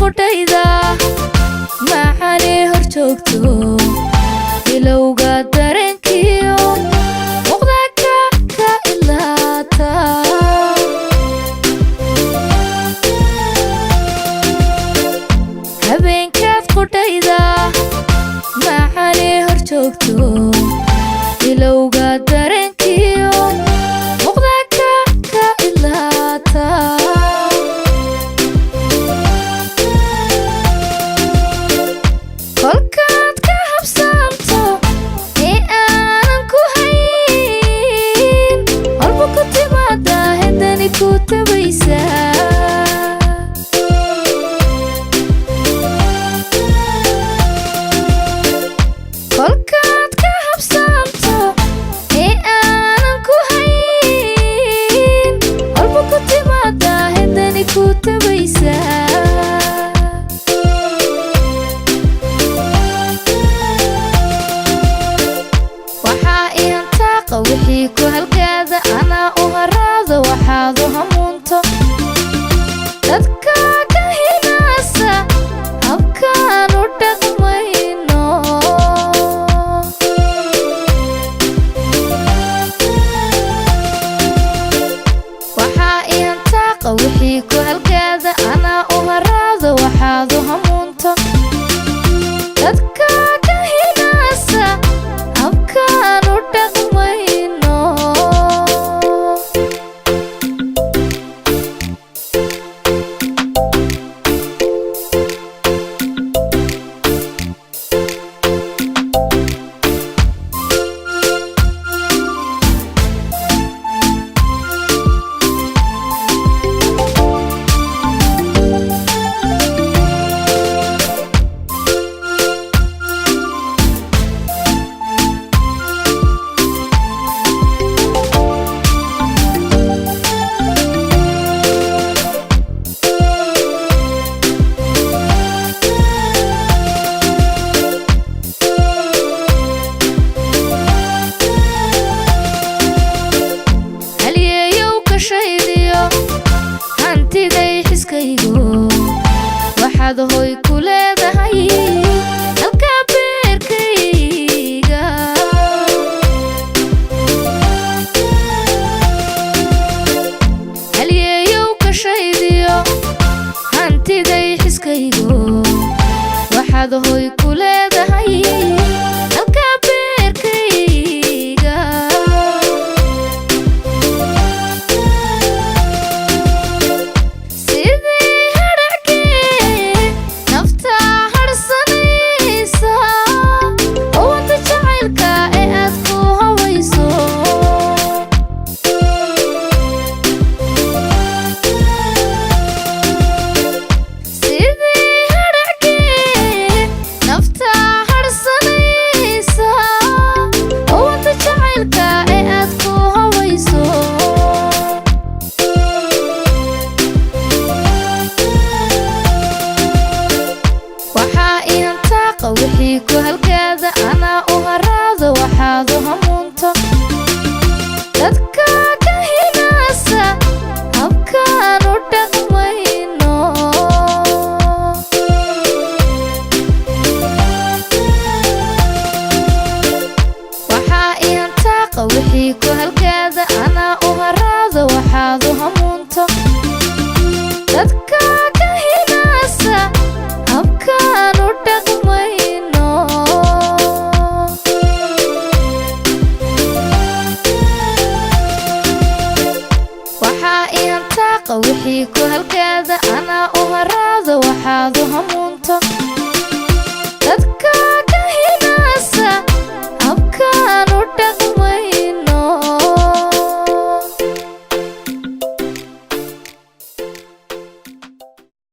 Qudhayda maxaanay hor joogto bilowga dareenkiyo muuqda ka ilaata. Habeenkaad qudhayda maxaanay hor joogto bilowga dareenkiyo muuqda ka ilaata. Kolkaad ka habsaamto ee aanan ku hayn, holba ku timaada hedani ku tabaysaa. Kolkaad ka habsaamto ee aanan ku hayn, holba ku timaada hedani ku tabaysaa. Waxaa ihantaaqa wixii ku halgaada, anaa u haraado waxaad u hamuunto. Dadka ka hinaasa habkaan u dhaqmayno. Waxaa ihantaaqa wixii ku halgaada, anaa u haraado waxaad u hamuunto. Dadka ka hinaasa habkaan u dhaqmayno. Halyeeyow ka shaydiyo hantiday xiskaygo, waxaad hoy ku leedahay halka beerkayga. Halyeeyow ka shaydiyo hantiday xiskaygo, waxaad hoy ku leedahay halka beerkayga. Sidii hadhacgee nafta hadhsanaysa owanta jacaylka ee aad ku hawayso. Sidii hadhacgee nafta hadhsanaysa owanta jacaylka ee aad ku hawayso. Waxaa ihantaaqa wixii ku halgaada, anaa u haraado waxaad u hamuunto. Dadka ka hinaasa habkaan u dhaqmayno. Waxaa ihantaaqa wixii ku halgaada, anaa u haraado waxaad u hamuunto. Dadka ka hinaasa habkaan u dhaqmayno. Waxaa ihantaaqa wixii ku halgaada, anaa u haraado waxaad u hamuunto.